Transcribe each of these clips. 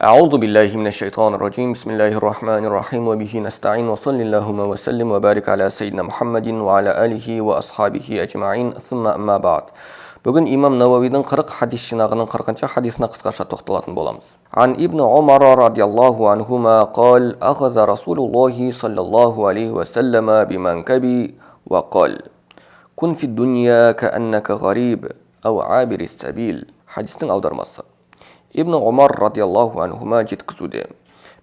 أعوذ بالله من الشيطان الرجيم. بسم الله الرحمن الرحيم وبه نستعين وصلى اللهم وسلم وبارك على سيدنا محمد وعلى آله وأصحابه أجمعين ثم أما بعد. Бүгін имам Науауидің 40 хадис жинағының 40 хадисіне қысқаша тоқталатын боламыз. Ан ибн Умар радиаллаху анхума қал, أخذ رسول الله صلى الله عليه وسلم بمنكبي وقال كن في الدنيا كأنك غريب أو عابر السبيل. Хадистің аудармасы. Ибн Омар радиаллаху анхума жеткізуде.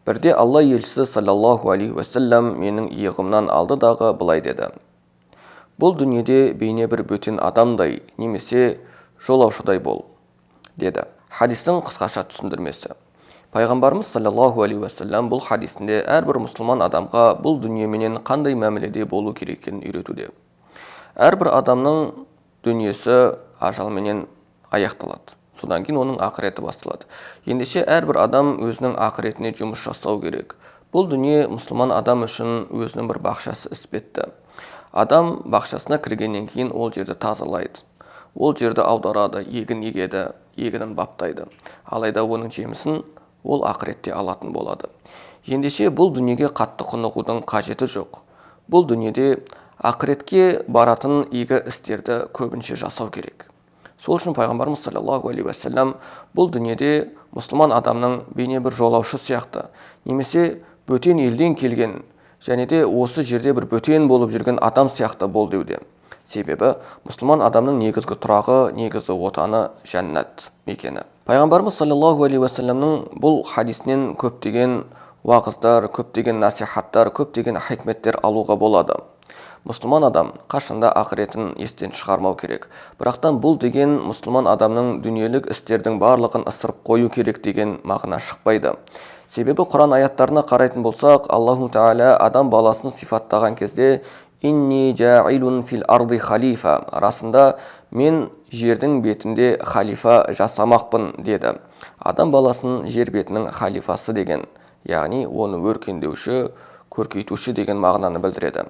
Бірде Алла елшісі саллаллаху алейхи уассалам менің иығымнан алды дағы былай деді. Бұл дүниеде бейне бір бөтен адамдай немесе жолаушыдай бол, деді. Хадистің қысқаша түсіндірмесі. Пайғамбарымыз саллаллаху алейхи уассалам бұл хадисінде әрбір мұсылман адамға бұл дүниеменен қандай мәміледе болу керек екенін үйретуде. Әрбір адамның дүниесі ажалменен аяқталады. Содан кейін оның ақыреті басталады. Ендеше әрбір адам өзінің ақыретіне жұмыс жасау керек. Бұл дүние мұсылман адам үшін өзінің бір бақшасы іспетті. Адам бақшасына кіргеннен кейін ол жерді тазалайды. Ол жерді аударады, егін егеді, егінін баптайды. Алайда оның жемісін ол ақыретте алатын болады. Ендеше бұл дүниеге қатты құнығудың қажеті жоқ. Бұл дүниеде ақыретке баратын игі істерді көбінше жасау керек. Сол үшін пайғамбарымыз саллаллаху алейхи уассалам бұл дүниеде мұсылман адамның бейне бір жолаушы сияқты немесе бөтен елден келген және де осы жерде бір бөтен болып жүрген адам сияқты бол деуде. Себебі мұсылман адамның негізгі тұрағы, негізгі отаны жәннат мекені. Пайғамбарымыз саллаллаху алейхи уассаламның бұл хадисінен көптеген уағыздар, көптеген насихаттар, көптеген хикметтер алуға болады. Мұсылман адам қашанда ақыретін естен шығармау керек. Бірақтан бұл деген мұсылман адамның дүниелік істердің барлығын ысырып қою керек деген мағына шықпайды. Себебі Құран аяттарына қарайтын болсақ, Аллаху Тағала адам баласын сипаттаған кезде «Инни жаилун фил арды халифа», расында мен жердің бетінде халифа жасамақпын деді. Адам баласын жер бетінің халифасы деген, яғни оны өркендеуші, көркейтуші деген мағынаны білдіреді.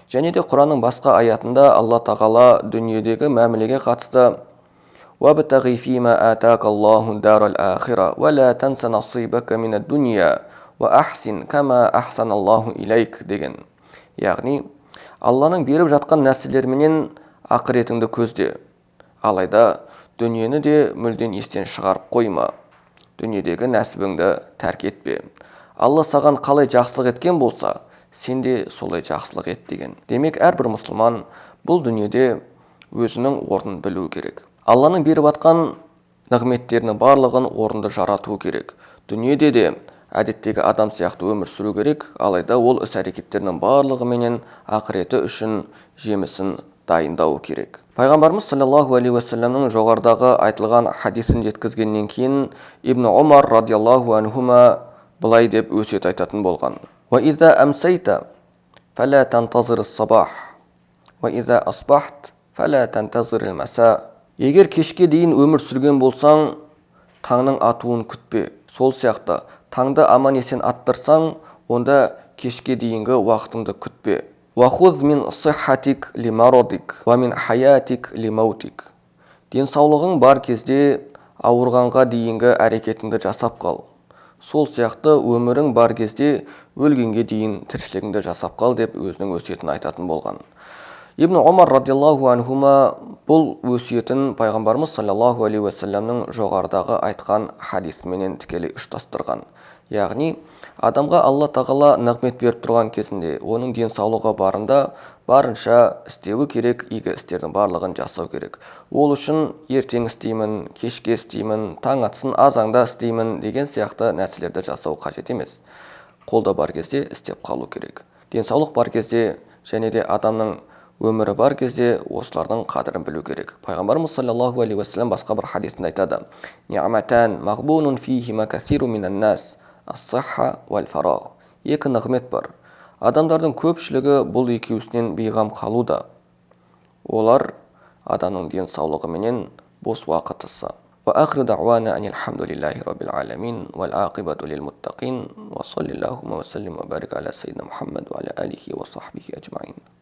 Және де Құранның басқа аятында Алла Тағала дүниедегі мәмілеге қатысты «Уабтағи фима атака Аллаху дарал ахира, уа ла танса насибака минад дунья, уа ахсин кама ахсаналлаху илайк» деген. Яғни Алланың беріп жатқан нәрселеріменен ақыретіңді көзде. Алайда дүниені де мүлдем естен шығарып қойма. Дүниедегі нәсібіңді тәрк етпе. Алла саған қалай жақсылық еткен болса, сен де солай жақсылық ет деген. Демек, әрбір мұсылман бұл дүниеде өзінің орнын білу керек. Алланың беріп атқан нығметтерінің барлығын орынды жарату керек. Дүниеде де әдеттегі адам сияқты өмір сүру керек, алайда ол іс-әрекеттерінің барлығыменен ақыреті үшін жемісін дайындауы керек. Пайғамбарымыз саллаллаху алейхи уассаламның жоғарыдағы айтылған хадисін жеткізгеннен кейін Ибн Омар радиаллаху анхума былай деп өсиет айтатын болған. Уа иза амсайта фала тантазир ас-сабах, уа иза асбахт фала тантазир ал-маса. Егер кешке дейін өмір сүрген болсаң, таңның атуын күтпе. Сол сияқты таңды аман есен аттырсаң, онда кешке дейінгі уақытыңды күтпе. Уа хуз мин сиххатик лимарадик, уа мин хаятик лимаутик. Денсаулығың бар кезде ауырғанға дейінгі әрекетіңді жасап қал. Сол сияқты өмірің бар кезде өлгенге дейін тіршілігіңді жасап қал деп өзінің өсиетін айтатын болған. Ибн Омар радиаллаху анхума бұл өсиетін пайғамбарымыз саллаллаху алейхи уассаламның жоғарыдағы айтқан хадисіменен тікелей ұштастырған. Яғни адамға Алла Тағала нығмет беріп тұрған кезінде, оның денсаулығы барында барынша істеуі керек, игі істердің барлығын жасау керек. Ол үшін ертең істеймін, кешке істеймін, таң атсын азаңда істеймін деген сияқты нәрселерді жасау қажет емес. Қолда бар кезде істеп қалу керек. Денсаулық бар кезде және де адамның өмірі бар кезде осылардың қадірін білу керек. Пайғамбарымыз саллаллаху алейхи уассалам басқа бір хадисінде айтады: «Ни'матан мағбунун фихима касиру минан нас, ас-сихха вал фарағ». Екі нығмет бар. Адамдардың көпшілігі бұл екеуісінен бейғам қалуда. Олар адамның денсаулығы менен бос уақытысы. وآخر دعوانا أن الحمد لله رب العالمين والعاقبة للمتقين وصلى اللهم وسلم وبارك على سيدنا محمد وعلى آله وصحبه أجمعين.